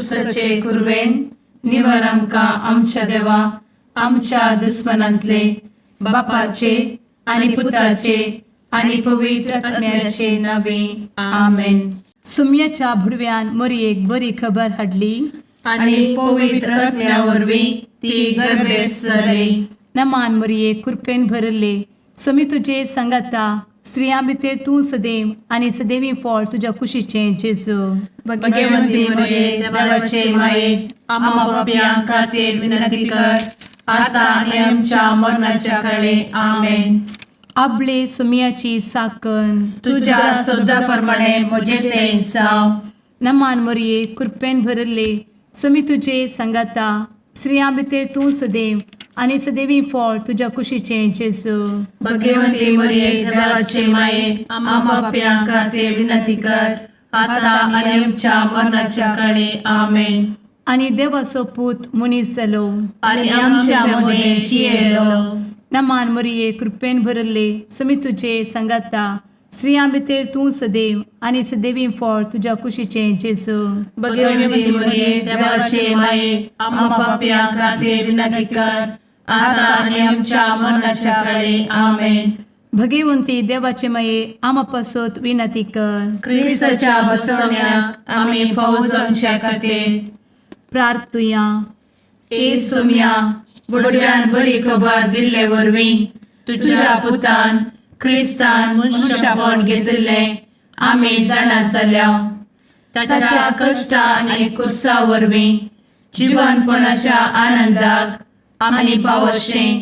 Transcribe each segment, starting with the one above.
कुर्साचे कुरवेन निवर आमकां आमच्या देवा आमच्या दुस्मनांतले बापाचे आनी पुताचे आनी पवित्र आत्म्याचे नावे. आमेन. सुम्याच्या भुडव्यान मोरयेक बरी खबर हाडली. आनी पवित्र आत्म्या वरवीं ती गर्भेस्त जाली. नमान मोरये, कृपेन भरले, स्वामी तुजे सांगाता, स्त्रियां भितर तूं सदैव आनी सदैवी फळ तुज्या कुशीचें जेजू. भगवंती मरिये, देवाचे माये, आम्हा पापयां खातीर विनंती कर, आता आनी आमच्या मरणाच्या काळी. आमेन. आबले सुम्याची साकन. तुझ्या शब्दा प्रमाणे म्हजे ते जावं. नमान मोरये, कृपेन भरले, स्वामी तुजे सांगाता, स्त्रियां भितर तूं सदैव आनी सदैवी फळ तुज्या कुशीचें जेजू. भगवंती मरिये, देवाचे माये, आम्हा पापयां खातीर विनंती कर, आता आनी आमच्या मरणाच्या काळी. आमेन. आनी देवाचो पूत मनीस जालो आनी आमच्या मदें जियेलो. नमान मोरये, कृपेन भरले, स्वामी तुजे सांगाता, स्त्रियां भितर तूं सदैव आनी सदैवी फळ तुज्या कुशीचें जेजू. भगवंती मरिये, देवाचे माये, आम्हा पापयां खातीर विनंती कर, आता आनी आमच्या मरणाच्या काळी. आमेन. भगवंती देवाचे माये, आमा पासत विनंती कर. क्रिस्ताच्या बसवण्याक आमी फावो जावच्या खातीर प्रार्थुया. ए सोम्या, बुडव्यान बरी खबर दिल्ले वरवीं तुझ्या पुतान क्रिस्तान मनुष्यपण घेतिल्लें आमी जाणा जाल्या. ताच्या कश्टा आनी कुर्सा वरवीं जिवनपणाच्या आनंदाक आमी पावशें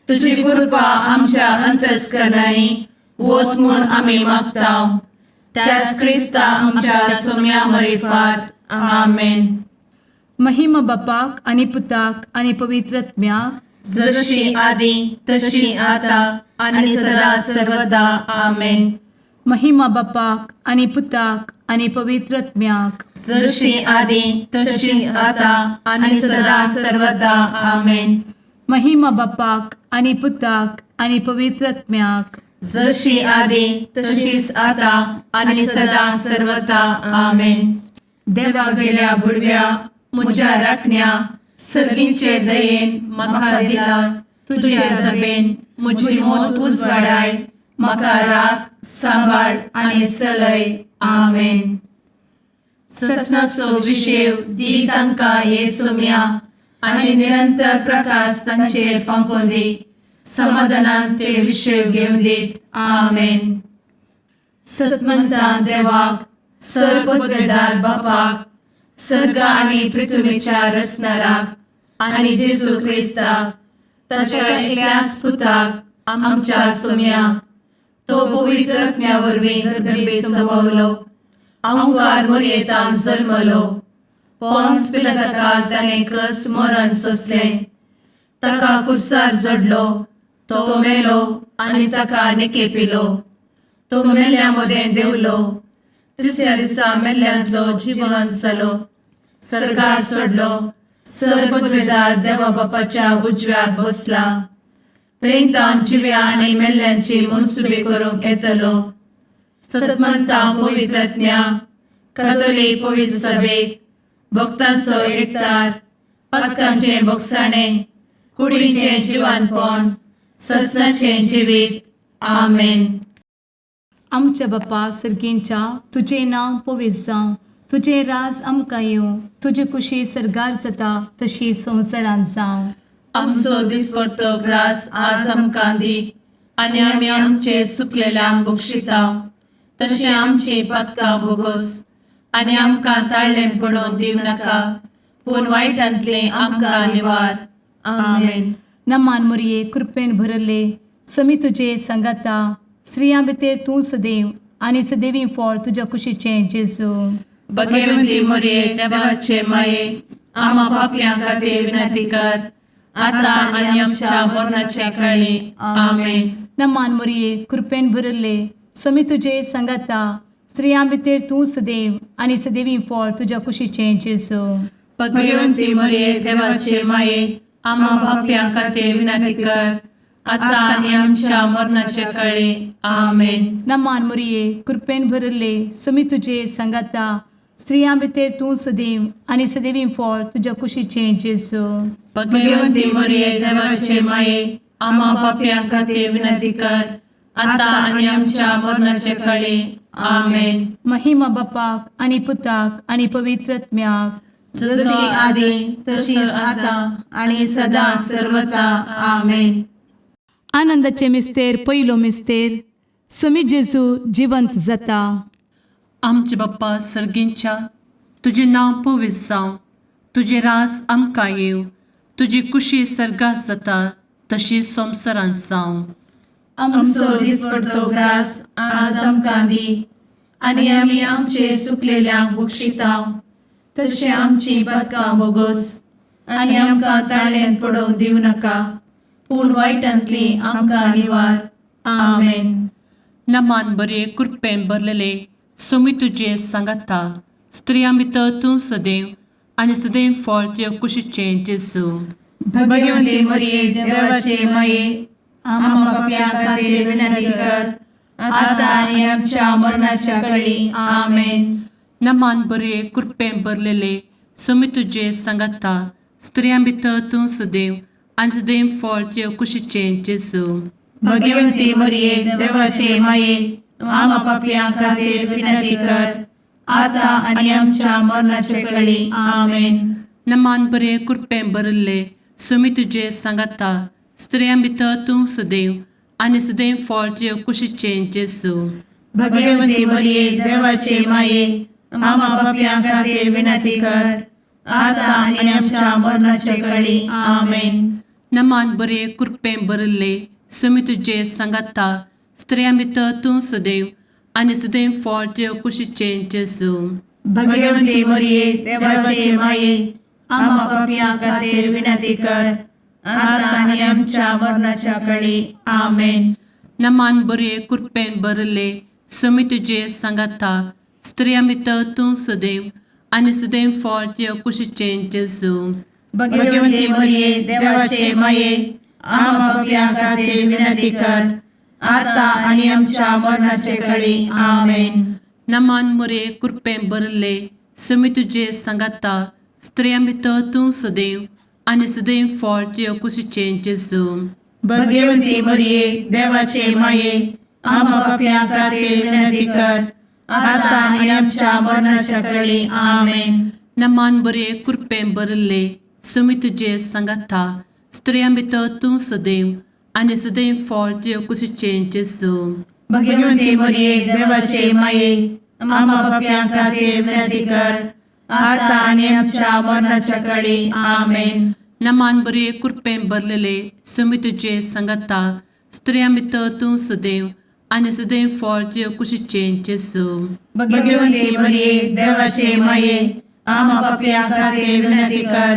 तुजी कृपा आमच्या अंतस्करणांनी वत म्हूण आमी मागता, त्याच क्रिस्ता आमच्या सोम्या मरिफात. आमेन. महिमा बापाक आनी पुताक आनी पवित्र आत्म्याक. जशी आदी तशी आता आणि सदा सर्वदा. आमेन. महिमा बापाक आनी पुताक आनी पवित्र आत्म्याक. जशी आदी तशीच आता आणि सदा सर्वदा. आमेन. महिमा बापाक आनी पुताक आनी पवित्र आत्म्याक. जशी आदी तशीच आता आणि सदा सर्वदा. आमेन. देवा गेल्या बुडव्या म्हज्या राखण्या, सर्गींचे दयेन म्हाका दिला तुझे दबेन म्हजी मोत उजवाडाय, म्हाका राख, सांबाळ आनी चलय. आमेन. ससनाचो विशेव दी तांकां हे सोम्या आनी निरंतर प्रकाश तांचेर फांकोवन दी, समाधानान ते विशेव घेवन दीत. आमेन. सतमंतान देवाक, सर्वपदवेदार बापाक, सर्ग आनी पृथ्वीच्या रचणाराक आनी जेजू क्रिस्ताक ताच्या एकल्याच पुताक आमच्या सोम्याक, तो पवित्र आत्म्या वरवीं गर्भे संभवलो, अंकार मोरयेतान जल्मलो, पोन्स पिलाताकाल ताणें कस मरण सोंसलें, ताका कुर्सार जडलो, तो मेलो आनी ताका निकेपिलो, तो मेल्ल्या मदें देंवलो, तिसऱ्या दिसा मेल्ल्यांतलो जिवन जालो, सर्गार चडलो, सर्वपदवेदार देवा बापाच्या उजव्याक बसला, थंय तावन जिव्या आनी मेल्ल्यांची मनसुबी करूंक येतलो. सतमंता पवित्र आत्म्या, कथोलीक पवित्र सभेक, भक्तांचो एकतार, पातकांचें भोगसाणें, कुडीचें जिवानपण, ससनाचें जिवीत. आमेन. आमच्या बापा सर्गींच्या, तुजें नांव पवित्र जावं, तुजें राज आमकां येवं, तुजी कुशी सर्गार जाता तशी संवसारांत जावं. आमचो दिसपडतो ग्रास आज आमकां दी आनी आमी आमचे चुकलेल्यांक बक्षिता तशें आमची पातकां भोगोस आनी आमकां ताळ्ळें पडोवन दिवं नाका, पूण वायटांतलें आमकां निवार. आमेन. नमान मोरये, कृपेन भरले, समी तुजे सांगाता, स्त्रियां भितर तूं सदैव आनी सदैवी फळ तुज्या कुशीचें जेजू. भगवती मोरये, देवाचे माये, आम्हा पापयां खातीर विनंती कर, आता आनी आमच्या मरणाच्या काळी. आमेन. नमान मोरये, कृपेन भरले, समी तुजे सांगाता, स्त्रियां भितर तूं सदैव आनी सदैवी फळ तुज्या कुशीचें जेजू. भगवंती मोरये, देवाचे माये, आम्हा पापयां खातीर विनंती कर, आता आनी आमच्या मरणाच्या काळी. आमेन. नमान मोरये, कृपेन भरले, समी तुजे सांगाता, स्त्रियां भितर तूं सदैव आनी सदैवी फळ तुज्या कुशीचें जेजू. भगवंती मरिये, देवाचे माये, आम्हा पापयां खातीर विनंती कर, आता आनी आमच्या मरणाचे कळी. आमेन. महिमा बापाक आनी पुताक आनी पवित्र आत्म्याक. जशी आदी तशीच आता आणि सदा सर्वता. आमेन. आनंदाचे मिस्तेर, पयलो मिस्तेर, सुमी जेजू जिवंत जाता. आमचे बाप्पा सर्गींच्या, तुजें नांव पवित्र जावं, तुजें रास आमकां येवं, तुजी कुशी सर्गात जाता तशी संवसारांत जावं. आमचो दिसपडतो ग्रास आज आमकां दी आनी आमी आमचे सुकलेल्यांक बक्षितांव तशें आमची पदकां बोगोस आनी आमकां ताळ्यान पडोवंक दिवं नाका, पूण वायटांतली आमकां निवार. आमेन. नमान बरे, कृपेन भरलेले, सोमी तुजे सांगाता, स्त्रियां भितर तूं सदैव आनी सदैव फळ तुजे कुशीचें जेजू. भगवंती मरिये, देवाचे माये, आम्हा पापयां खातीर विनंती कर, आता आनी आमच्या मरणाच्या कळी. आमेन. नमान बरे, कृपेन भरलेले, सोमी तुजे सांगाता, स्त्रियां भितर तूं सदैव आनी सदैव फळ तुजे कुशीचें जेजू. भगवंती मरिये, देवाचे माये, आम्हा पापयां खातीर विनंती कर, आता आनी आमच्या मरणाचे कळी. आमेन. नमान बरे, कृपेन भरिल्ले, सुमी तुजे सांगाता, स्त्रियां भितर तूं सदैव आनी सदैव फळ तुजे कुशीचें जेजू. भगवंती मरिये, देवाचे माये, आम्हा पापयां खातीर विनंती कर, आता आनी आमच्या मरणाचे कळी. आमेन. नमान बरे, कृपेन भरिल्ले, सुमी तुजे सांगाता, स्त्रियां भितर तूं सदैव आनी सदैव फळ तुजे कुशीचें जेजू. भगवंती मरिये, देवाचे माये, आम्हा पापयां खातीर विनंती कर, आता आनी आमच्या मरणाच्या कळी. आमेन. नमान बरे, कृपेन भरिल्ले, सुमी तुजे सांगाता, स्त्रियां भितर तूं सदैव आनी सदैव फळ तुजे कुशीचें जेजू. भगवंती मरिये, देवाचे माये, आम्हा पापयां खातीर विनंती कर, आता आनी आमच्या मरणाचे कळी. आमेन. नमान मुरे, कृपेन भरिल्ले, सुमी तुजे सांगाता, स्त्रियां भितर तूं सदैव आनी सदैव फळ तुजे कुशीचें जेजू. भगवंती मरिये, देवाचे माये, आम्हा पापयां खातीर विनंती कर, आता आनी आमच्या मरणाच्या कळी. आमेन. नमान बरे, कृपेन भरिल्ले, सुमी तुजे सांगाता, स्त्रियां भितर तूं सदैव आनी सदैव फळ तुजे कुशीचें जेजू. भगवंती मरिये, देवाचे माये, आम्हा पापयां खातीर विनंती कर, आता आनी आमच्या मरणाच्या कळी. आमेन. नमान बरे, कृपेन भरलेले, सुमी तुजे सांगाता, स्त्रियां भितर तूं सदैव आनी सदैव फळ तुजे कुशीचें जेजू. भगवंती मरिये, देवाचे माये, आम्हा पापयां खातीर विनंती कर,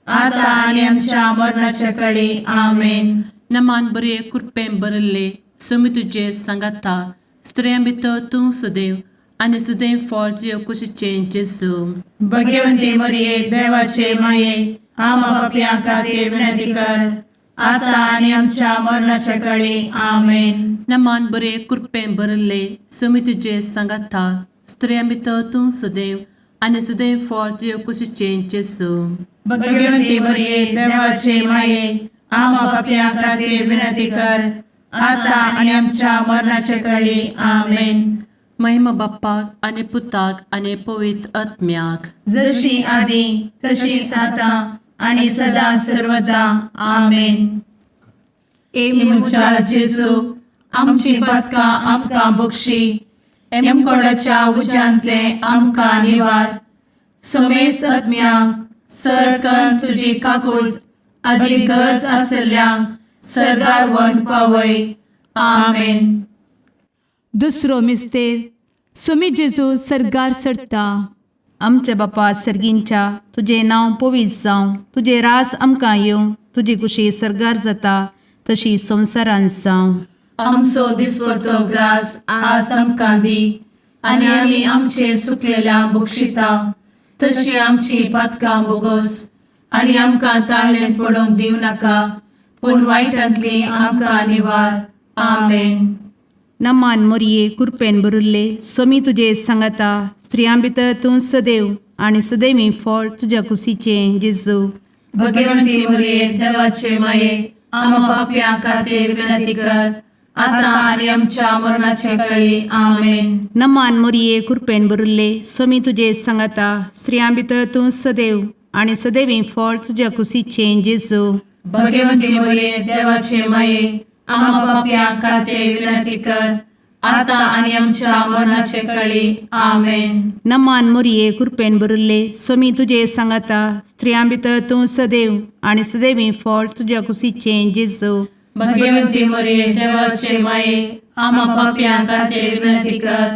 आता आनी आमच्या मरणाच्या कळी. आमेन. नमान बरे, कृपेन भरिल्ले, सुमी तुजे सांगाता, स्त्रियां भितर तूं सदैव आनी सदैव फळ तुजे कुशीचें जेजू. भगवंती मरिये, देवाचे माये, आम्हा पापयां खातीर विनंती कर, आता आनी आमच्या मरणाच्या कळी. आमेन. नमान बरे, कृपेन भरिल्ले, सुमी तुजे सांगाता, स्त्रियां भितर तूं सदैव आनी सदैव फळ तुजे कुशीचें जेजू. भगवंती मरिये, देवाचे माये, आम्हा पापयां खातीर विनंती कर, आता आनी आमच्या मरणाच्या कळी. आमेन. महिमा बाप्पाक आनी पुताक आनी पवित्र आत्म्याक. जशी आदी तशीच आता आणि सदा सर्वदा. आमेन. ए म्हज्या जेजू, आमची पदकां आमकां बक्षी, एमकोडाच्या उज्यांतले आमकां निवार, समेस्त आत्म्यांक सरकन तुजी काकूळ आदी गरज आसल्ल्यांक सर्गार वन पावय. आमेन. दुसरो मिस्तेर, सुमी जेजू सर्गार चडता. आमच्या बापा सर्गींच्या, तुजें नांव पवित्र जावं, तुजें रास आमकां येवं, तुजी कुशी सर्गार जाता तशी संवसारांत जावं. आमचो दिसपडतो ग्रास आज आमकां दी आनी आमी आमचे सुकलेल्या बक्षिता तशी आमची पातकां बोगोस आनी आमकां ताळ्ळें पडोवंक दिवं नाका, पूण वायटांतली आमकां निवार. आमेन. नमान मोरये, कुरपेन बरुल्ले, सोमी तुजे सांगाता, स्त्रियां भितर तूं सदैव आनी सदैवी फळ तुज्या कुशीचें जेजू. भगवंती मरिये देवाचे माये, आम्हा पापयां खातीर विनंती कर, आता आनी आमच्या मरणाचे कळी. आमेन. नमान मोरये, कृपेन भरिल्ले, स्वामी तुजे सांगाता. स्त्रियां भितर तूं सदैव आनी सदैवी फळ तुज्या कुशीचें जेजू. भगवंती मरिये देवाचे माये, आम्हा पापयां खातीर विनंती कर, आता आनी आमच्या मरणाचे कळी. आमेन. नमान मोरये, कृपेन भरिल्ले, स्वामी तुजे सांगाता. स्त्रियां भितर तूं सदैव आनी सदैवी फळ तुज्या कुशीचें जेजू. भगवंती मरिये देवाचे माये, आम्हा पापयां खातीर विनंती कर,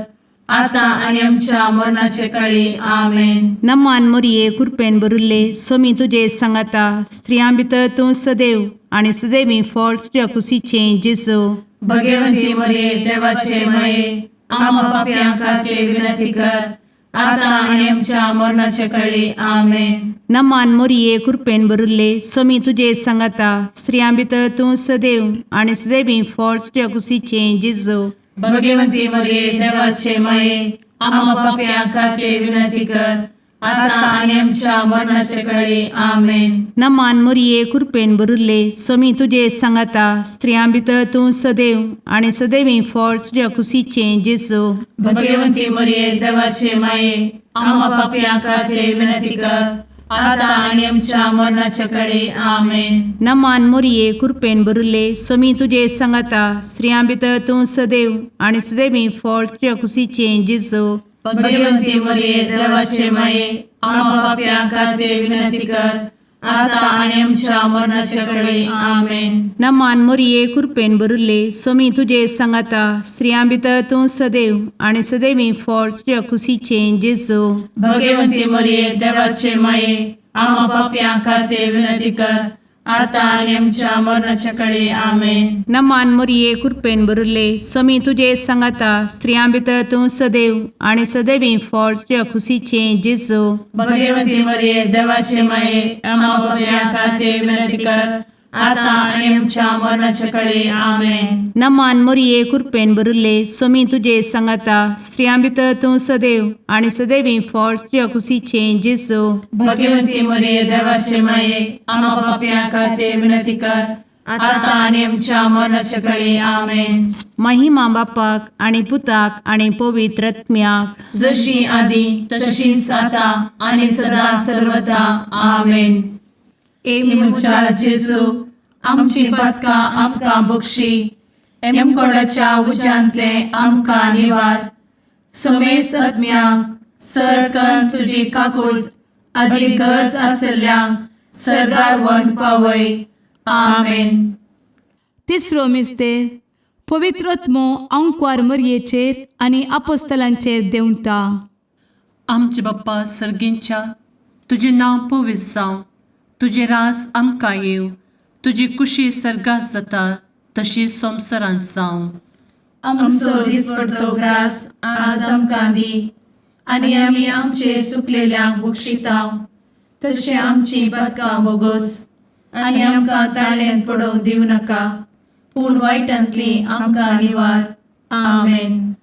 आता आनी आमच्या मरणाचे कळी. आमेन. नमान मोरये, कृपेन भरिल्ले, स्वामी तुजे सांगाता. स्त्रियां भितर तूं सदैव आनी सदैवी फळ तुज्या कुशीचें जेजू. भगवंती मरिये देवाचे माये, आम्हा पापयां खातीर विनंती कर, आता आनी आमच्या मरणाचे कळी. आमेन. नमान मोरये, कृपेन भरिल्ले, स्वामी तुजे सांगाता. स्त्रियां भितर तूं सदैव आनी सदैवी फळ तुज्या कुशीचें जेजू. भगवंती मरिये देवाचे माये, आम्हा पापयां खातीर विनंती कर, आता आनी आमच्या मरणाचे कळी. आमेन. नमान मोरये, कृपेन भरिल्ले, स्वामी तुजे सांगाता. स्त्रियां भितर तूं सदैव आनी सदैवी फळ तुज्या कुशीचें जेजू. भगवंती मरिये देवाचे माये, आम्हा पापयां खातीर विनंती कर, आता आनी आमच्या मरणाचे कळी. आमेन. नमान मोरये, कृपेन भरिल्ले, स्वामी तुजे सांगाता. स्त्रियां भितर तूं सदैव आनी सदैवी फळ तुज्या कुशीचें जेजू. भगवंती मरिये देवाचे माये, आम्हा पापयां खातीर विनंती कर, आता आनी आमच्या मरणाचे कळी. आमेन. नमान मोरये, कृपेन भरिल्ले, स्वामी तुजे सांगाता. स्त्रियां भितर तूं सदैव आनी सदैवी फळ तुज्या कुशीचें जेजू. भगवंती मरिये देवाचे माये, आम्हा पापयां खातीर विनंती कर, आता आनी आमच्या मरणाच्या कळी. आमेन. नमान मोरये, कृपेन भरिल्ले, स्वामी तुजे सांगाता. स्त्रियां भितर तूं सदैव आनी सदैवी फळ तुज्या कुशीचें जेजू. भगवंती मरिये देवाचे माये, आम्हा पापयां खातीर विनंती कर, आता आनी आमच्या मरणाच्या कळी. आमेन. नमान मोरये, कृपेन भरिल्ले, स्वामी तुजे सांगाता. स्त्रियां भितर तूं सदैव आनी सदैवी फळ तुज्या कुशीचें जेजू. भगवंती मरिये देवाचे माये, आम्हा पापयां खातीर विनंती कर, आता आनी आमच्या मरणाच्या कळी. आमेन. महिमा बापाक आनी पुताक आनी पवित्र आत्म्याक, जशी आदी तशीच आता आनी सदा सर्वदा. आमेन. ए म्हज्या जेजू, आमची पातकां आमकां बक्षी, एमकोडाच्या उज्यांतले आमकां निवार, समेस्त आत्म्यांक सरकन तुजी काकूट आदी गरज आसल्ल्यांक सर्गार व्हरून पावय. आमेन. तिसरो मिस्तेर, पवित्र आत्मो आंकवार मरयेचेर आनी आपोस्तलांचेर देंवता. आमचे बाप्पा सर्गींच्या, तुजें नांव पवित्र जावं, तुजें राज आमकां येवं, तुजी कुशी सर्गात जाता तशी संवसारांत जावं. आमचो दिसपडतो ग्रास आज आमकां दी, आनी आमी आमचे सुकलेल्यांक बक्षितांव, तशें आमची पातकां बोगोस, आनी आमकां ताळ्यांत पडोवंक दिवं नाका, पूण वायटांतली आमकां निवार. आमेन.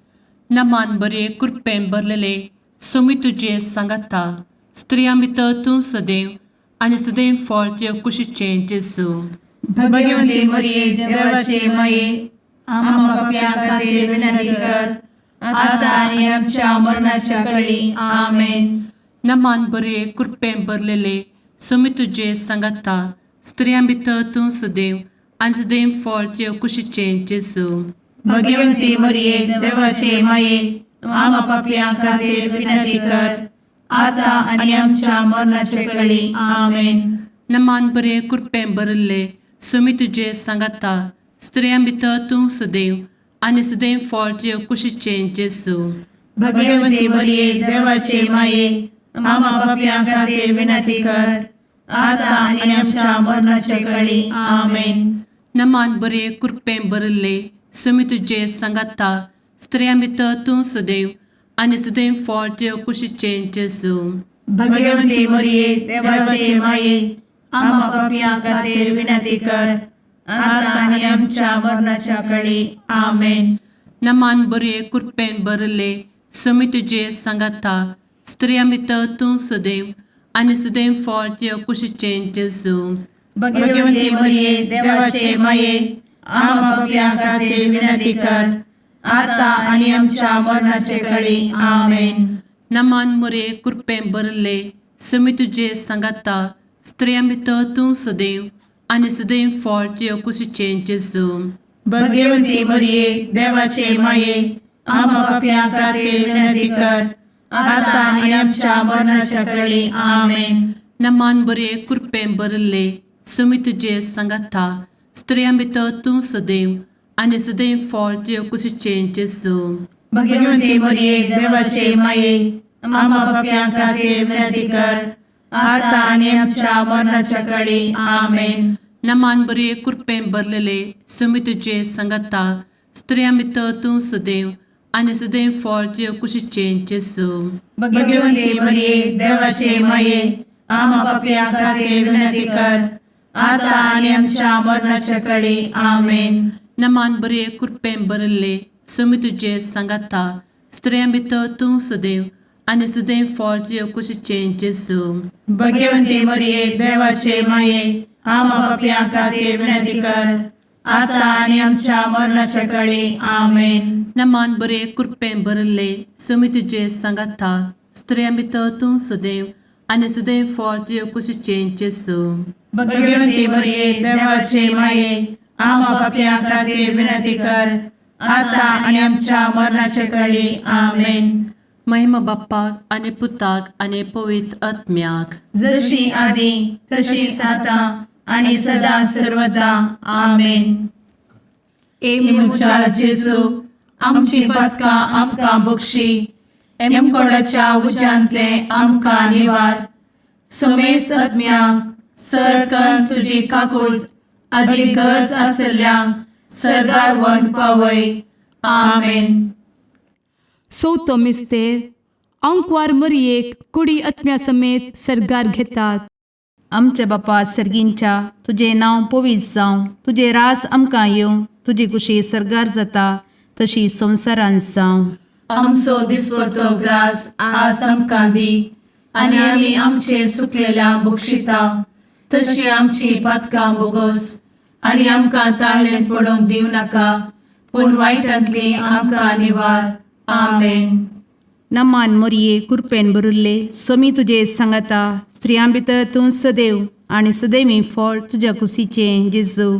नमान बरे, कृपेन भरलेले, स्वामी तुजे सांगाता. स्त्रियां भितर तूं सदैव आनी सदैव फळ तुज्या कुशीचें जेजू. भगवंती मरिये देवाचे माये, आम्हा पापयां खातीर विनंती कर, आता आनी आमच्या मरणाच्या कळी. आमेन. नमान बरे, कृपेन भरलेले, स्वामी तुजे सांगाता. स्त्रियां भितर तूं सदैव आनी सदैव फळ तुज्या कुशीचें जेजू. भगवंती मरिये देवाचे माये, आम्हा पापयां खातीर विनंती कर, आता आनी आमच्या मरणाच्या कळी. आमेन. नमान बरे, कृपेन भरिल्ले, स्वामी तुजे सांगाता. स्त्रियां भितर तूं सदैव आनी सदैव फळ तुज्या कुशीचें जेजू. भगवंती मरिये देवाचे माये, आम्हा पापयां खातीर विनंती कर, आता आनी आमच्या मरणाच्या कळी. आमेन. नमान बरे, कृपेन भरिल्ले, स्वामी तुजे सांगाता. स्त्रियां भितर तूं सदैव आनी सदैव फळ तुज्या कुशीचें जेजू. भगवंती मरिये देवाचे माये, आम्हा पापयां खातीर विनंती कर, आता आनी आमच्या मरणाच्या कळी. आमेन. नमान बरे, कृपेन भरिल्ले, समी तुजे सांगाता स्त्रियां भितर तूं सदैव आनी सदैव फळ तुज्या कुशीचें जेजू. भगवती मरिये, देवाचे माये, आम्हा पापयां खातीर विनंती कर, आता आनी आमच्या मरणाचे कळी. आमेन. नमान मुरे कृपें भरले समी तुजे सांगाता स्त्रियां भितर तूं सदैव आनी सदैव फळ तुज्या कुशीचें जेजू. भगवती मरिये, देवाचे माये, आम्हा पापयां खातीर विनंती कर, आता आनी आमच्या मरणाच्या कळी. आमेन. नमान बरे कृपें भरले समी तुजे सांगाता स्त्रियां भितर तूं सदैव आनी सदैव फळ तुज्या कुशीचें जेजू. भगवती मरिये, देवाचे माये, आम्हा पापयां खातीर विनंती कर, आता आनी आमच्या मरणाच्या कळी. आमेन. नमान बरे कृपें भरलेले समी तुजे सांगाता स्त्रियां भितर तूं सदैव आनी सदैव फळ तुज्या कुशीचें जेजू. भगवती मरिये, देवाचे माये, आम्हा पापयां खातीर विनंती कर, आता आनी आमच्या मरणाच्या कळी. आमेन. नमान बरे कृपें भरले समी तुजे सांगाता स्त्रियां भितर तूं सदैव आनी सदैव फळ तुज्या कुशीचें जेजू. भगवती मरिये, देवाचे माये, आम्हा पापयां खातीर विनंती कर, आता आनी आमच्या मरणाच्या कळी. आमेन. नमान बरे कृपें भरले समी तुजे सांगाता स्त्रियां भितर तूं सदैव आनी सदैव फळ तुज्या कुशीचें जेजू. भगवती मरिये, देवाचे माये, आम्हा पापयां खातीर विनंती कर, आता आनी आमच्या मरणाच्या कळी. आमेन. महिमा बाप्पाक आनी पुताक आनी पवित्र आत्म्याक. जशी आदी तशीच आता आणि सदा सर्वदा. आमेन. ए म्हज्या जेजू, आमची पातकां आमकां बक्षी, एमकोडाच्या उज्यांतले आमकां निवार, समेस्त आत्म्यांक सरकन तुजी काकूळ आदी गरज आसल्ल्यांक सर्गार व्हरून पावय. आमेन. चवथो मिस्तेर आंकवार मरियेक कुडी आत्म्या समेत सर्गार घेतात. आमच्या बापा सर्गींच्या, तुजें नांव पवित्र जावं, तुजें रास आमकां येवं, तुजी कुशी सर्गार जाता तशी संवसारांत जावं. आमचो दिसपडतो ग्रास आज आमकां दी आनी आमी आमचे सुकलेल्या बक्षिता तशी आमची पातकां बोगोस आनी आमकां ताळणेंत पडोवंक दिवं नाका, पूण वायटांतली आमकां निवार. आमेन. नमान मोरये, कुरपेन भरिल्ले, सोमी तुजे सांगाता, स्त्रियां भितर तूं सदैव आनी सदैवी फळ तुज्या कुशीचें जेजू.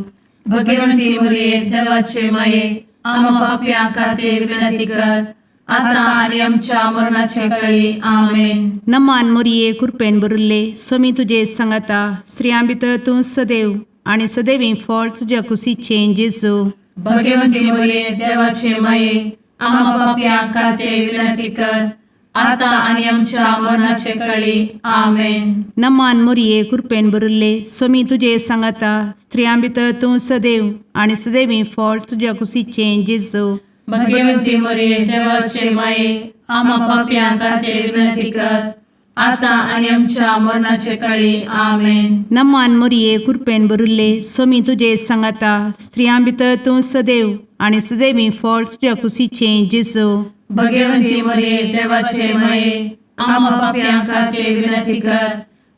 भगवंती मरिये, देवाचे माये, आम्हा पापयां खातीर विनंती कर, आता आनी आमच्या मरणाचे कळी. आमेन. नमान मोरये, कुरपेन भरिल्ले, सोमी तुजे सांगाता, स्त्रियां भितर तूं सदैव आनी सदैवी फळ तुज्या कुशीचें जेजू. भगवंती मरिये, देवाचे माये, आम्हा पापयां खातीर विनंती कर, आता आनी आमच्या मरणाचे कळी. आमेन. नमान मोरये, कुरपेन भरिल्ले, सोमी तुजे सांगाता, स्त्रियां भितर तूं सदैव आनी सदैवी फळ तुज्या कुशीचें जेजू. भगवंती मरिये, देवाचे माये, आम्हा पापयां खातीर विनंती कर, आता आनी आमच्या मरणाचे कळी. आमेन. नमान मोरये, कुरपेन भरिल्ले, सोमी तुजे सांगाता, स्त्रियां भितर तूं सदैव आनी सदैवी फळ तुज्या कुशीचें जेजू. भगवंती मरिये, देवाचे माये, आम्हा पापयां खातीर विनंती कर,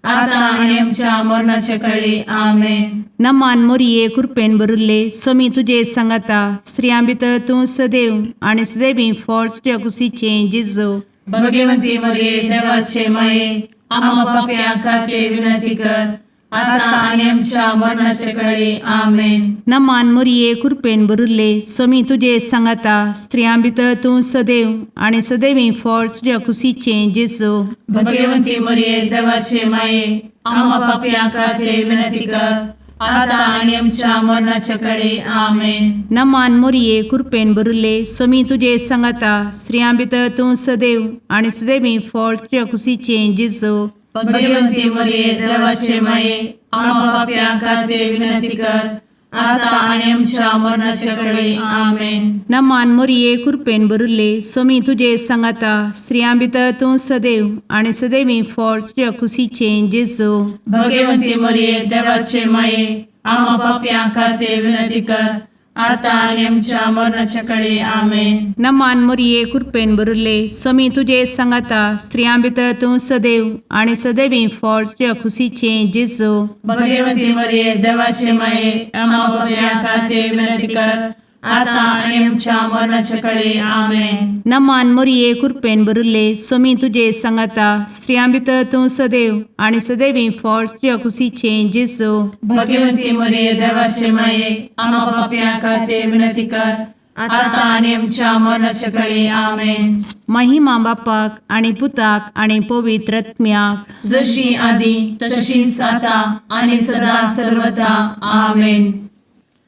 आता आनी आमच्या मरणाचे कळी. आमेन. नमान मोरये, कुरपेन भरिल्ले, सोमी तुजे सांगाता, स्त्रियां भितर तूं सदैव आनी सदैवी फळ तुज्या कुशीचें जेजू. भगवंती मरिये, देवाचे माये, आम्हा पापयां खातीर विनंती कर, आता आनी आमच्या मरणाचे कळी. आमेन. नमान मोरये, कुरपेन भरिल्ले, सोमी तुजे सांगाता, स्त्रियां भितर तूं सदैव आनी सदैवी फळ तुज्या कुशीचें जेजू. भगवंती मरिये, देवाचे माये, आम्हा पापयां खातीर विनंती कर, आता आनी आमच्या मरणाचे कळी. आमेन. नमान मोरये, कुरपेन भरिल्ले, सोमी तुजे सांगाता, स्त्रियां भितर तूं सदैव आनी सदैवी फळ तुज्या कुशीचें जेजू. भगवंती मरिये, देवाचे माये, आम्हा पापयां खातीर विनंती कर, आता आनी आमच्या मरणाचे कळी. आमेन. नमान मोरये, कुरपेन भरिल्ले, सोमी तुजे सांगाता, स्त्रियां भितर तूं सदैव आनी सदैवी फळ तुज्या कुशीचें जेजू. भगवंती मरिये, देवाचे माये, आम्हा पापयां खातीर विनंती कर, आतां आनी आमच्या मरणाच्या कडे आमेन. नमान मोरये कृपेन भरिल्ले, स्वामी तुजे सांगाता, स्त्रियां भितर तूं सदैव आनी सदैवी फळ तुज्या खुशीचें जेजू. भगवती मरिये, देवाचे माये, आम्हा पापयां खातीर विनंती कर, आतां आनी आमच्या मरणाच्या कडे आमेन. नमान मोरये कृपेन भरिल्ले, स्वामी तुजे सांगाता, स्त्रियां भितर तूं सदैव आनी सदैवी फळ तुज्या खुशीचें जेजू. भगवती मरिये, देवाचे माये, आम्हा पापयां खातीर विनंती कर, आतां आनी आमच्या मरणाच्या कडे आमेन. महिमा बापाक आनी पुताक आनी पवित्र आत्म्याक. जशी आदी तशीच आता आणि सदा सर्वदा आमेन.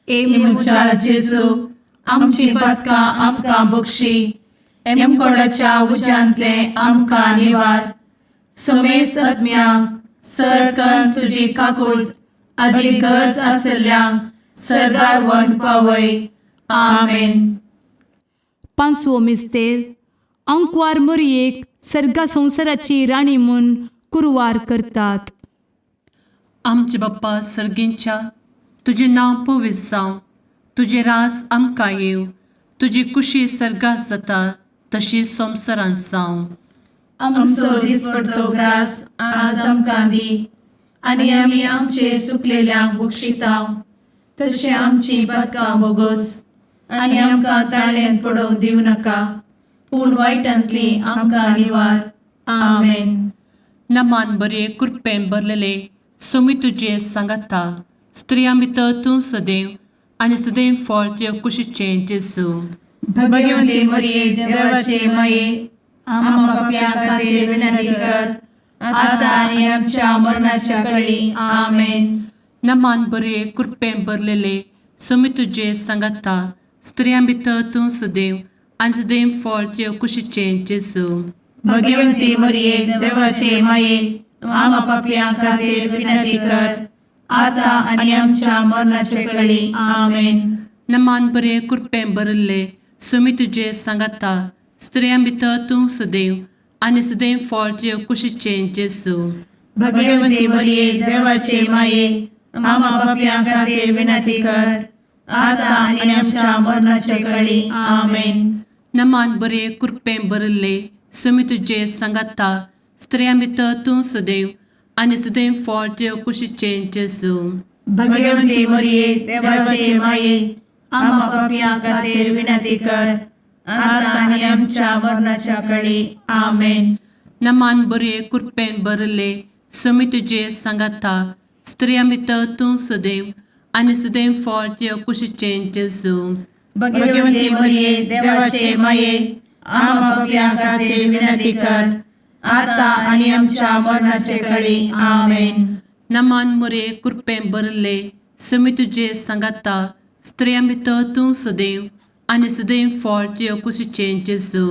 ए म्हज्या जेजू, आमची पदकां आमकां बक्षी, एमकोडाच्या उज्यांतले आमकां निवार, समेस्त आत्म्यांक सरकन तुजी काकूळ आदी गरज आसल्ल्यांक सरगार वन पावय. आमेन. पांचवो मिस्तेर, आंकवार मोरयेक सर्गा संवसाराची राणी म्हूण कुरवार करतात. आमचे बाप्पा सर्गींच्या, तुजें नांव पवित्र जावं, तुजें रास आमकां येवं, तुजी कुशी सर्गात जाता तशी संवसारांत जावं. आमचो दिसपडतो ग्रास आज आमकां दी, आनी आमी आमचे सुकलेल्यांक बक्षितांव, तशें आमची पदकां बोगोस, आनी आमकां ताळ्यान पडोवंक दिवं नाका, पूण वायटांतली आमकां निवार. आमेन. नमान बरे कृपेन भरलेले, स्वामी तुजे सांगाता, स्त्रियां भितर तूं सदैव आनी सदैव फळ तुज्या कुशीचें जेजू. भगवती मरिये, देवाचे माये, आम्हा पापयां खातीर विनंती कर, आतां आनी आमच्या मरणाच्या कळी. आमेन. नमान बरे कृपेन भरलेले, स्वामी तुजे सांगाता, स्त्रियां भितर तूं सदैव आनी सदैव फळ तुज्या कुशीचें जेजू. भगवती मरिये, देवाचे माये, आम्हा पापयां खातीर विनंती कर, आतां आनी आमच्या मरणाचे कळी. आमेन. नमान बरे कृपेन भरिल्ले, स्वामी तुजे सांगाता, स्त्रियां भितर तूं सदैव आनी सदैव फळ तुज्या कुशीचें जेजू. भगवती मरिये, देवाचे माये, आम्हा पापयां खातीर विनंती कर, आतां आनी आमच्या मरणाचे कळी. आमेन. नमान बरे कृपेन भरिल्ले, स्वामी तुजे सांगाता, स्त्रियां भितर तूं सदैव आनी सदैव फळ तुज्या कुशीचें जेजू. भगवती मरिये, देवाचे माये, आम्हा पापयां खातीर विनंती कर, आतां आनी आमच्या मरणाच्या कळी. आमेन. नमान बरे कृपेन भरिल्ले, स्वामी तुजे सांगाता, स्त्रियां भितर तूं सदैव आनी सदैव फळ तुज्या कुशीचें जेजू. भगवती मरिये, देवाचे माये, आम्हा पापयां खातीर विनंती कर, आतां आनी आमच्या मरणाचे कळी. आमेन. नमान मोरे कृपेन भरिल्ले, स्वामी तुजे सांगाता, स्त्रियां भितर तूं सदैव आनी सदैव फळ तुज्या कुशीचें जेजू.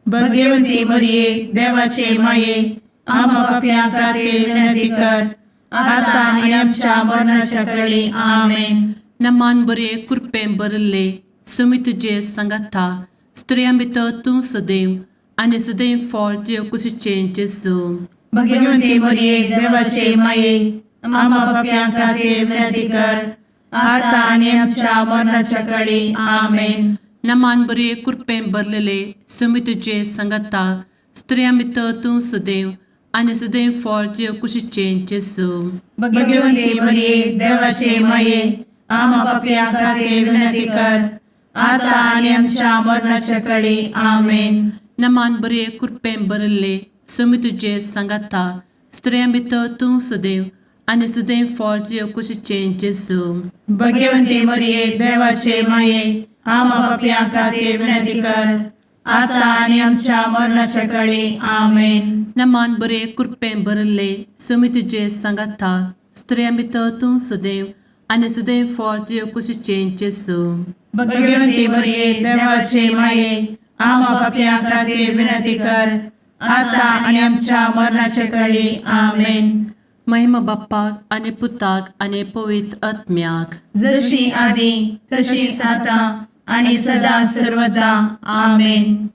भगवती मरिये, देवाचे माये, आम्हा पापयां खातीर विनंती कर, आतां आनी आमच्या मरणाच्या कळी. आमेन. नमान बरे कृपेन भरिल्ले, स्वामी तुजे सांगाता, स्त्रियां भितर तूं सदैव आनी सदैव फळ तुज्या कुशीचें जेजू. भगवती मरिये, देवाचे माये, आम्हा पापयां खातीर विनंती कर, आतां आनी आमच्या मरणाच्या कळी. आमेन. नमान बरे कृपेन भरलेले, स्वामी तुजे सांगाता, स्त्रियां भितर तूं सदैव आनी सदैव फळ तुज्या कुशीचें जेजू. भगवती मरिये, देवाचे माये, आम्हा पापयां खातीर विनंती कर, आतां आनी आमच्या मरणाच्या कळी. आमेन. नमान बरे कृपेन भरिल्ले, स्वामी तुजे सांगाता, स्त्रियां भितर तूं सदैव आनी सदैव फळ तुज्या कुशीचें जेजू. भगवती मरिये, देवाचे माये, आम्हा पापयां खातीर विनंती कर, आतां आनी आमच्या मरणाच्या कळी. आमेन. नमान बरे कृपेन भरिल्ले, स्वामी तुजे सांगाता, स्त्रियां भितर तूं सदैव आनी सदैव फळ तुज्या कुशीचें जेजू. भगवती मरिये, देवाचे माये, आम्हा पापयां खातीर विनंती कर, आतां आनी आमच्या मरणाच्या कळी. आमेन. महिमा बाप्पाक आनी पुताक आनी पवित्र आत्म्याक. जशी आदी तशीच आता आणि सदा सर्वदा. आमेन.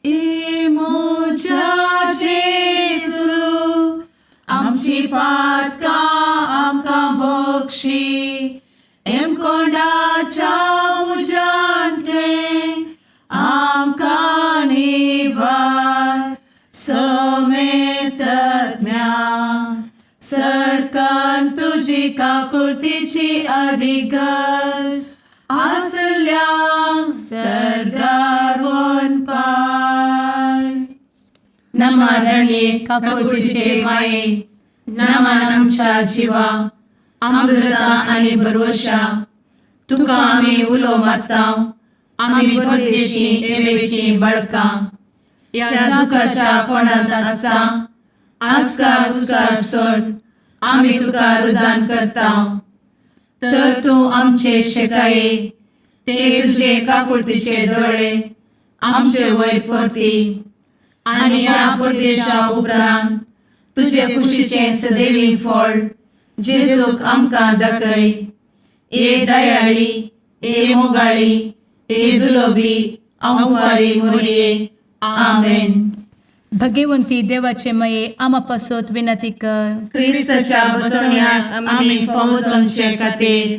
ए म्हज्या जेजू, आमची पातकां आमकां बक्षी, एमकोंडाच्या तुजी काकुळतीची अधिगस आसल्यांक सर्गार पाय. नमरणये काकुळतीचे माये, नमन आमच्या जिवा, अमृता आनी भरवशा, तुका आमी उलो मारता, आमी परदेशी एवेची बळकां ह्या दुखाच्या कोणांत आसता आस्कार उस्कार सोड आमी तुका रुदान करता, तर तूं आमचे शेकाये ते तुजे काकुळतीचे दोळे आमचे वयर परती आनी ह्या परदेशा उपरांत तुजे कुशीचें सदैवी फळ जेजूक आमकां दाखय. ए दयाळी, ए मोगाळी, ए दुलोबी अंवारी मोरये, आमेन. भगवंती देवाचे मये आमा पासत विनंती कर. क्रिस्ताच्या बसवण्याक आमी फावो जावचे खातीर.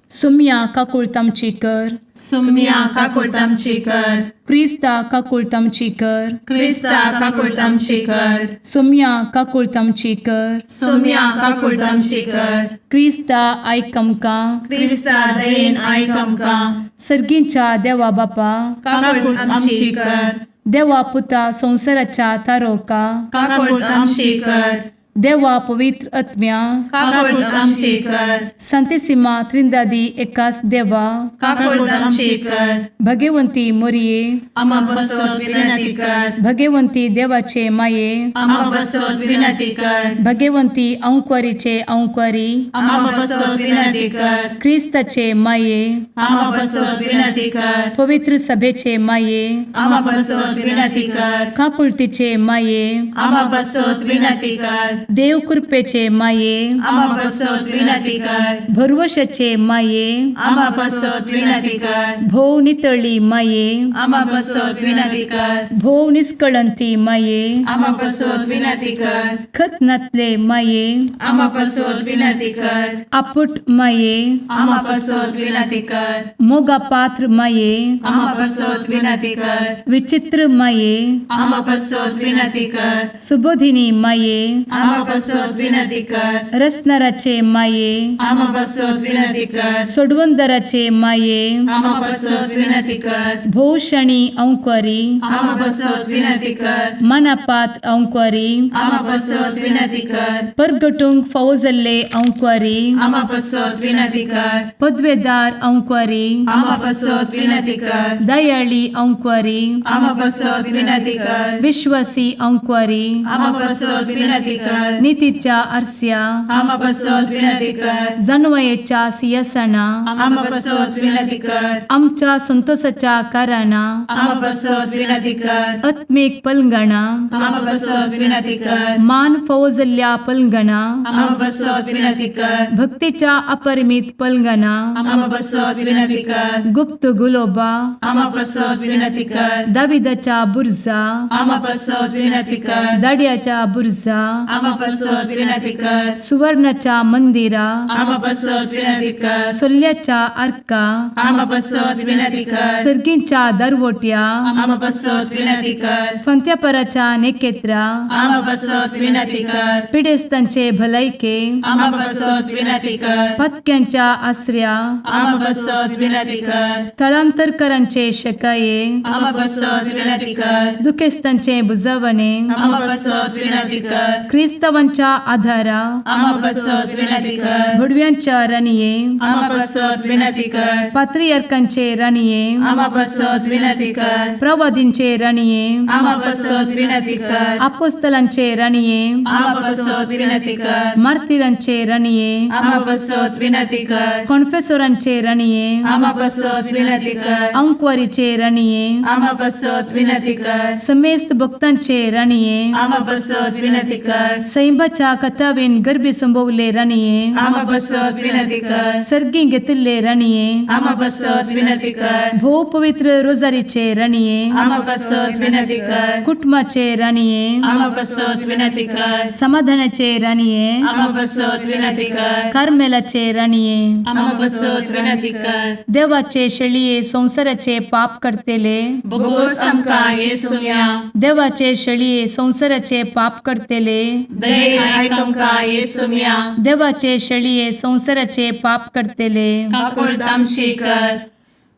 सुम्या काकुळत आमची कर. सुम्या काकुळट आमची कर. क्रिस्ता काकुळत आमची कर. क्रिस्ता काकुळट आमची कर. सुम्या काकुळत आमची कर. सुम्या काकुळट आमची कर. क्रिस्ता आयक आमकां. क्रिस्ता दयेन आयक आमकां. सर्गींच्या देवा बापा, काकुळट आमची कर. देवा पुता संवसाराच्या तारोका, काकुळट आमची कर. देवा पवित्र आत्म्या, काकुळट आमची कर. संतेसिमा त्रिंदादी एकास देवा, काकुळट आमची कर. भगवंती मोरये, आमा बसत विनंती कर. भगवंती देवाचे माये, आमा बसत विनंती कर. भगवंती अंक्वारीचे अंक्वारी, आमा बसत विनंती कर. क्रिस्ताचे माये, आमा बसत विनंती कर. पवित्र सभेचे माये, आमा बसत विनंती कर. काकुळतीचे माये, आमा बसत विनंती कर. देव कृपेचे माये, आमा बसत विनंती कर. भरवशाचे माये, आमा बसत विनंती कर. भोव नितळी माये, आमा बसत विनंती कर. भोव निस्कळंती माये, आमा बसत विनंती कर. खत नातले माये, आमा बसत विनंती कर. आपुट माये, आमा बसत विनंती कर. मोगा पात्र माये, आमा बसत विनंती कर. विचित्र माये, आमा बसत विनंती कर. सुबोधिनी माये, आमा बसत विनंती कर. रसनाराचे माये, आमा बसत विनंती कर. सोडवंदराचे माये, आमा बसत विनंती कर. भोवशणी अंक्वारी, आमा बसत विनंती कर. मनापात्र अंक्वारी, आमा बसत विनंती कर. परगटूंक फावो जाल्ले अंक्वारी, आमा बसत विनंती कर. पदवेदार अंक्वारी, आमा बसत विनंती कर. दयाळी अंक्वारी, आमा बसत विनंती कर. विश्वासी अंक्वारी, आमा बसत विनंती कर. नितीच्या आरस्या, आमा बसत विनंती कर. जानवयेच्या सियासना, आमा बसत विनंती कर. आमच्या संतोषाच्या कारणा, आमा बसत विनंती कर. आत्मीक पलंगणा, आमा बसत विनंती कर. मान फावो जाल्ल्या पलंगणा, आमा बसत विनंती कर. भक्तीच्या अपरिमित पलंगणा, आमा बसत विनंती कर. गुप्त गुलोबा, आमा बसत विनंती कर. दाविदाच्या बुर्जा, आमा बसत विनंती कर. दाड्याच्या बुर्जा, आमा बसत विनंती कर. सुवर्णाच्या मंदिरा, आमा बसत विनंती कर. सोल्ल्याच्या आर्का, आमा बसत विनंती कर. सर्गींच्या दरवट्या, आमा बसत विनंती कर. फंत्यापराच्या नेकेत्रा, आमा बसत विनंती कर. पिडेस्तांचे भलायके, आमा बसत विनंती कर. पत्क्यांच्या आसऱ्या, आमा बसत विनंती कर. थळांतरकरांचे शकाये, आमा बसत विनंती कर. दुखेस्तांचे बुजवणे, आमा बसत विनंती कर. क्रिस्तावांच्या आधारा, आमा बसत विनंती कर. भुडव्यांच्या राणये, आमा बसत विनंती कर. पात्रियार्कांचे राणये, आमा बसत विनंती कर. प्रवादींचे राणये, आमा बसत विनंती कर. आपोस्तलांचे राणये, आमा बसत विनंती कर. मार्तिरांचे राणये, आमा बसत विनंती कर. कॉन्फेसोरांचे राणये, आमा बसत विनंती कर. अंकवारीचे राणये, आमा बसत विनंती कर. समेस्त भक्तांचे राणये, आमा बसत विनंती कर. सैंबाच्या कथावेन गर्भी संभवले राणये, आमा बसत विनंती कर. सर्गी घेतिल्ले राणये, आमा बसत विनंती कर. भोव पवित्र रोजारीचे राणये, आमा बसत विनंती कर. कुटुंबाचे राणये, आमा बसत विनंती कर. समाधानाचे राणये, आमा बसत विनंती कर. कार्मेलाचे राणये, आमा बसत विनंती कर. देवाचे शेळये संवसाराचे पाप करतेले, बोगोस आमकां येसुया. देवाचे शेळये संवसाराचे पाप करतेले, दयेन आयक आमकां येसुम्या. देवाचे शेळये संवसाराचे पाप करतले, काकुळट आमची कर.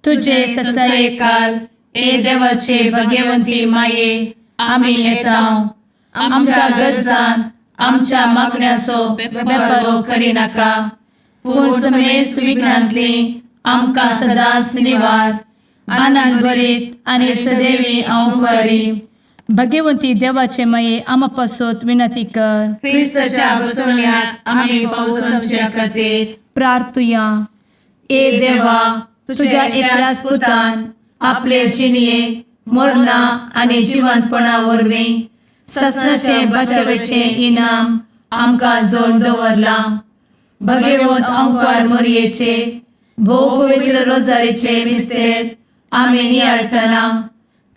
तुझे तुझे ससायेकाल ए देवाचे भगवंती माये, आमी येता. आमच्या गरजान आमच्या मागण्याचो बेपर्वो करिनाका, पूण समेस्त विघ्नांतली आमकां सदांच निवार. आनंद भरीत आनी सदैवी अंवकारी. भगवंती देवाचे माये, आमा पासत विनंती कर. क्रिस्ताच्या बसवण्याक आमी पावसाच्या खातीर. प्रार्थुया. ए देवा, तुझ्या एकल्याच पुतान आपले जिणये मरणा आनी जिवंतपणा वरवीं ससनाचे बचावेचें इनाम आमकां जोड दवरलां. भगवंत अंकार मोरयेचे भोव पवित्र रोजारीचे मिस्तेर आमी नियाळटना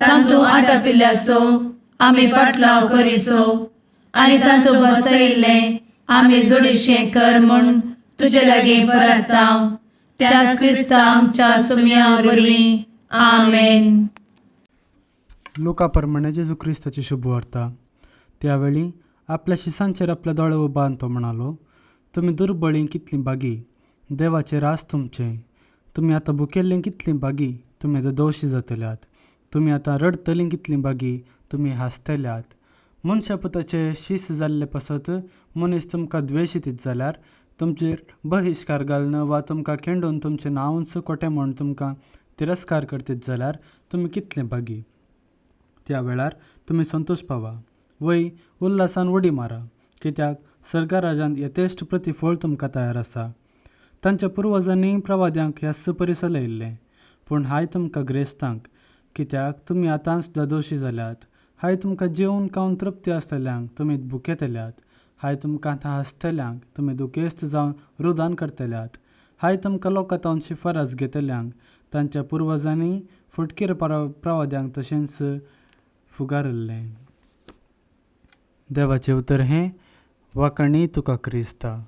तांतू आटापिल्ल्याचो आमी पाटलाव करिसो आनी तांतू बसयिल्लें आमी जोडीशें कर म्हूण तुजे लागीं परताव, त्याच क्रिस्ता आमच्या सुम्या वरवीं. आमेन. लुका प्रमाणे जेजू क्रिस्ताची शुभवार्ता. त्यावेळी आपल्या शिसांचेर आपले दोळे उबारून तो म्हणालो, तुमी दुर्बळीं कितलीं भागी, देवाचें राज तुमचें. तुमी आतां भुकेल्लीं कितलीं भागी, तुमी आतां दोशी जातल्यात. तुमी आतां रडटलीं कितलीं भागी, तुमी हांसतल्यात. मनशा पुताचे शीस जाल्ले पासत मनीस तुमकां द्वेश दित जाल्यार, तुमचेर बहिश्कार घालून वा तुमकां खेंडून तुमचें नांवूच खोटें म्हूण तुमकां तिरस्कार करतीत जाल्यार तुमी कितले भागी. त्या वेळार तुमी संतोश पावा वय उल्हासान उडी मारा, कित्याक सर्गा राजांत यथेश्ट प्रतिफळ तुमकां तयार आसा. तांच्या पुर्वजांनी प्रवाद्यांक ह्याच परी सलयल्लें. पूण हाय तुमकां ग्रेस्तांक, कित्याक तुमी आतांच दादोशी जाल्यात. हाय तुमकां जेवन खावन तृप्ती आसतल्यांक, तुमी भुकेतल्यात. हाय तुमकां आतां हांसतल्यांक, तुमी दुखेस्त जावन रुदान करतल्यात. हाय तुमकां लोकां तावन शिफारस घेतल्यांक, तांच्या पुर्वजांनी फुटकीर प्रवाद्यांक तशेंच फुगारिल्लें. देवाचें उतर हें. वाखाणी तुका क्रिस्ता.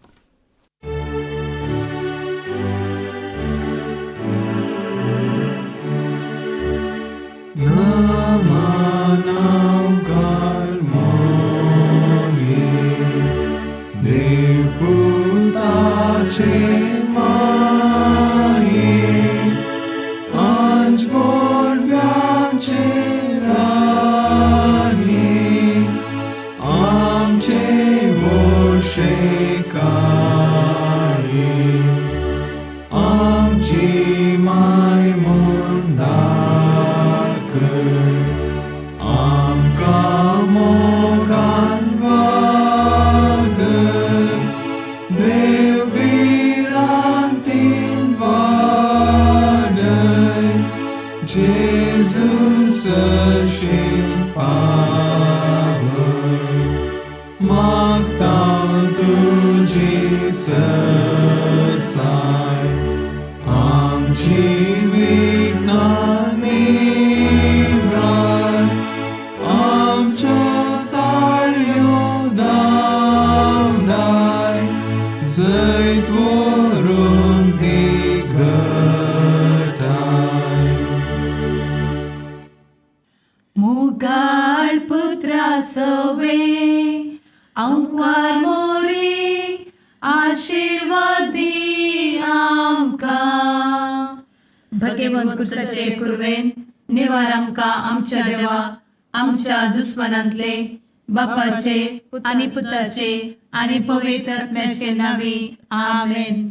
मुगाळ पुत्रा सवे अंकार मोरी आशीर्वादी आमकां. भगवंत कुर्साचे कुर्वेन निवार आमकां आमच्या देवा, आमच्या दुस्मनांतले, बापाचे आनी पुताचे आनी पवित्र आत्म्याचे नांवी. आमेन.